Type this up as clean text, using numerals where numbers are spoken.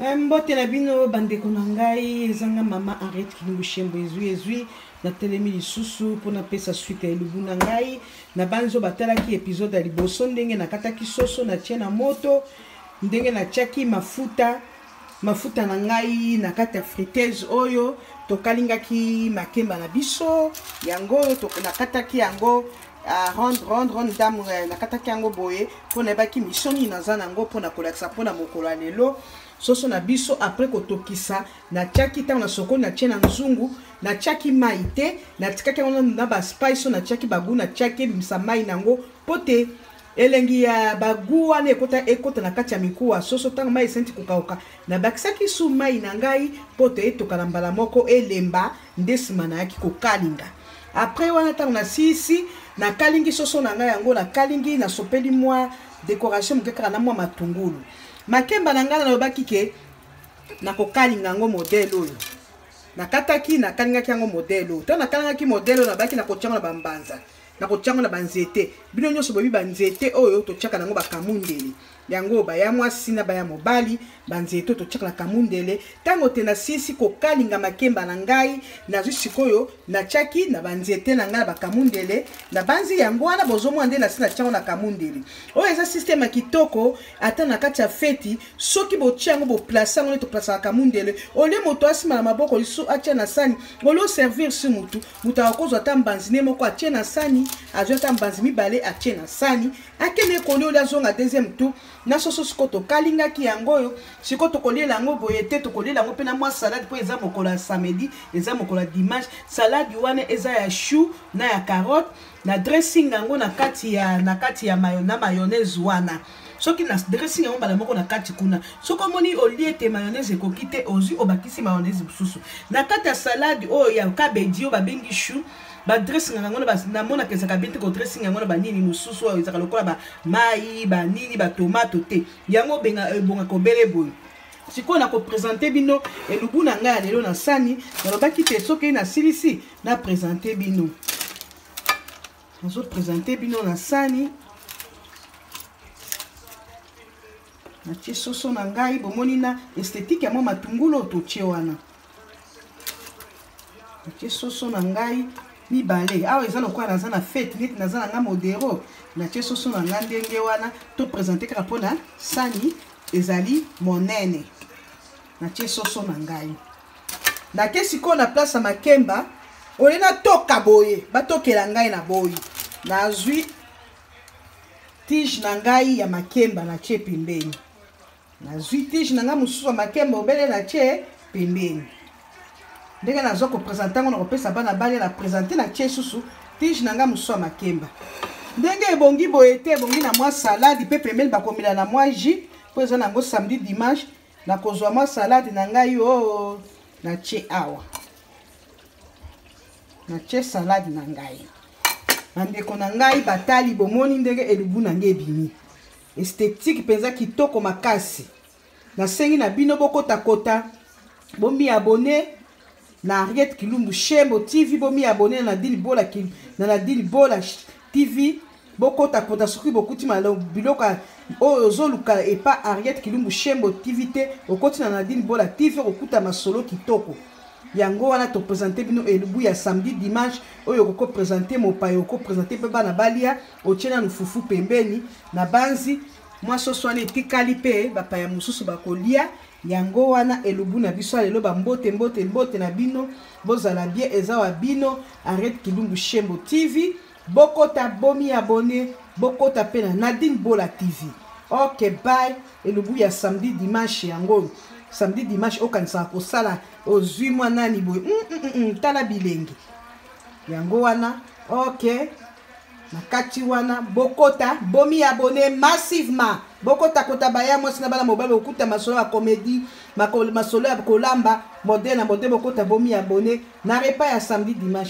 Eh, mbote na bino bandeko na ngai, eza nga mama Henriette Kilumbu Shembo. Ezwi ezwi, natelemi lisusu mpo napesa suite ya elubu na ngai. Na banzo batalaki episode ya liboso, ndenge nakataki soso, natie na moto, ndenge natiaki mafuta mafuta na ngai na kati ya friteuse oyo tokalingaki makemba na biso. Yango nakataki yango ronde ronde ronde ndambo, nakataki yango boye mpo nayebaki mission nini naza nango mpo na kolakisa mpo na mokolo ya lelo. Soso na biso après kotokisa, natiaki ntango na sokoli, natie na nzungu, natiaki mai te, natikaki yango na baspice oyo natiaki bagu, natiaki ebimisa mai na yango mpo te elengi ya bagu wana ekota ekota na kati ya mikuwa soso. Ntango mai esenti kokauka, nabakisaki su mai na ngai mpo te etoka na mbala moko elemba. Nde nsima nayaki kokalinga. Après wana, ntango nasilisi, nakalingi soso na ngai yango, nakalingi, nasopeli mwa décoration moke kaka na mwa matungulu. Makemba na ngai, nalobaki ke nakokalinga yango modèle oyo nakataki, nakalingaki yango modèle oyo. Ntango nakalingaki modèle oyo, nabaki nakotiango na bambanza, nakotiango na banzete. Bino nyonso boyebi banzete oyo totiaka nango bakamundele. Yango baya mwasi na baya mobali, banzete oyo totiaka na kamundele. Ntango te nasilisi kokalinga makemba na ngai, nazwi sikoyo natiaki na banzete na ngai na bakamundele. Nabanzi yango wana bozomona nde nasi natiango na kamundele. Oyo eza système ya kitoko, ata na kati ya feti, soki botia yango, boplace yango nde toplasaka kamundele. Olie moto asima na maboko lisusu atia na sani, olie oservir si mutu moto akozwa ata mbanzi ne moko atie na sani, azwi ata mbanzi mibale atie na sani, akende kolia. Olia azonga deuxième tour na soso. Sikoyo tokalingaki yango oyo, sikoyo tokoliela yango boye te, tokoliela yango mpe na mwa salade, mpo eza mokolo ya samedi, eza mokolo ya dimanche. Salade wana eza ya chou na ya carotte, na dressing yango na kati ya mayo, na mayonnaise wana. Soki na dressing yango mbala moko na kati kuna, soki omoni olie ete mayonnaise ekoki te, ozwi obakisi mayonnaise mosusu na kati ya salade oyo ya cabbage oyo babengi chou. Badressing yango namonaka ezalaka bien te kodressing yango na banini mosusu oyo ezalaka lokola bamai, banini, batomato te. Yango ebongaka obele boye. Sikoyo nakopresente bino elubu na ngai ya lelo na sani. Nalobaki te soki nasilisi na présente bino, nazopresente bino na sani. Natie soso na ngai, bomoni na esthétique ya mwa matungulu oyo totie wana. Natie soso na ngai mibale awa, eza lokola naza na fête, neti naza na ngai modero. Natie soso na ngai ndenge wana, topresente kaka mpona sani ezali monene. Natie soso na ngai, nake sikoyo na place ya makemba. Oye natoka boye, batokela ngai na boyi. Nazwi tige na ngai ya makemba, natie pembeni. Nazwi tige na ngai mosusu ya makemba obele, natie pembeni. Ndenge nazwa kopresente yango, na kopesa bana balia, na presente, natie susu tige na ngai mosusu ya makemba. Ndenge ebongi boye te, ebongi na mwa salade mpe pembeni, bakomela na mwa jus, mpo eza nango samedi dimanche. Nakozwa mwa salade na ngai oyo natie awa, natie salade na ngai. Bandeko na ngai batali, bomoni ndenge elubu na ngai ebimi, esthétique mpenza kitoko makasi. Nasengi na bino bokotakota, bomi abonner na Henriette Kilumbu Shembo TV, bomi abonner na Nadine Bola, na Nadine Bola TV. Bokotakota, soki bokuti biloko oyo ozoluka epa Henriette Kilumbu Shembo TV te, okoti na Nadine Bola TV, okokuta masolo kitoko. Yango wana topresente bino elubu ya samedi dimanche oyo okokopresente mopaya, okopresente mpe bana balia, otie nanu fufu pembeni na banzi mwa soso wana etikali, mpe bapaya mosusu bakolia. Yango wana elubu na biso ya lelo. Bambote, mbote, mbote na bino, bozala bien. Eza wa bino Henriette Kilumbu Shembo TV. Bokota, bomi abonner, bokota mpe na Nadine Bola TV. Ok, bye. Elubu ya samedi dimanche yango, samedi dimanche okanisaka kosala, ozwi mwa nani boye, tala bilengi yango wana. Ok, na kati wana bokota, bomi abonner massivement, bokotakota. Baya mwasi na bana mobali, bokuta masolo ya comédie, masolo ya kolamba, modèle na modèle. Bokota, bomi abonner na repas ya samedi dimanche.